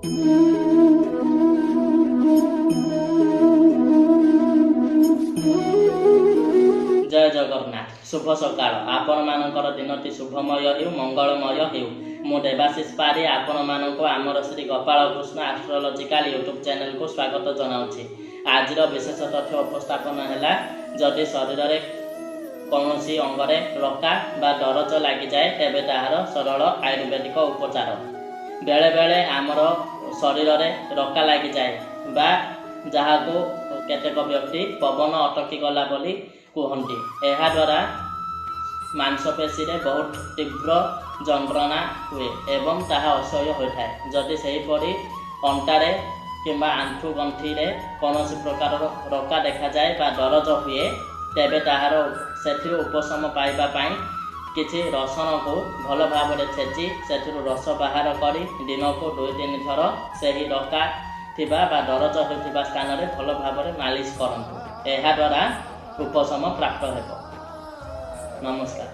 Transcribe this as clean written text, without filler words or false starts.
ଜୟ ଜଗନ୍ନାଥ। ଶୁଭ ସକାଳ। ଆପଣମାନଙ୍କର ଦିନଟି ଶୁଭମୟ ହେଉ, ମଙ୍ଗଳମୟ ହେଉ। ମୁଁ ଦେବାଶିଷ ପାରି ଆପଣମାନଙ୍କୁ ଆମର ଶ୍ରୀ ଗୋପାଳ କୃଷ୍ଣ ଆଷ୍ଟ୍ରୋଲୋଜିକାଲ ୟୁଟ୍ୟୁବ୍ ଚ୍ୟାନେଲକୁ ସ୍ୱାଗତ ଜଣାଉଛି। ଆଜିର ବିଶେଷ ତଥ୍ୟ ଉପସ୍ଥାପନ ହେଲା, ଯଦି ଶରୀରରେ କୌଣସି ଅଙ୍ଗରେ ରକା ବା ଦରଜ ଲାଗିଯାଏ, ତେବେ ତାହାର ସରଳ ଆୟୁର୍ବେଦିକ ଉପଚାର। ବେଳେବେଳେ ଆମର ଶରୀରରେ ରକା ଲାଗିଯାଏ ବା ଯାହାକୁ କେତେକ ବ୍ୟକ୍ତି ପବନ ଅଟକି ଗଲା ବୋଲି କୁହନ୍ତି। ଏହାଦ୍ୱାରା ମାଂସପେଶୀରେ ବହୁତ ତୀବ୍ର ଯନ୍ତ୍ରଣା ହୁଏ ଏବଂ ତାହା ଅସହ୍ୟ ହୋଇଥାଏ। ଯଦି ସେହିପରି ଅଣ୍ଟାରେ କିମ୍ବା ଆଣ୍ଠୁ ଗଣ୍ଠିରେ କୌଣସି ପ୍ରକାରର ରକା ଦେଖାଯାଏ ବା ଦରଜ ହୁଏ, ତେବେ ତାହାର ସେଥିରୁ ଉପଶମ ପାଇବା ପାଇଁ କିଛି ରସୁଣକୁ ଭଲ ଭାବରେ ଛେଚି ସେଥିରୁ ରସ ବାହାର କରି ଦିନକୁ 2-3 ଥର ସେହି ରକା ଥିବା ବା ଦରଜ ହେଉଥିବା ସ୍ଥାନରେ ଭଲ ଭାବରେ ମାଲିସ କରନ୍ତୁ। ଏହାଦ୍ୱାରା ଉପଶମ ପ୍ରାପ୍ତ ହେବ। ନମସ୍କାର।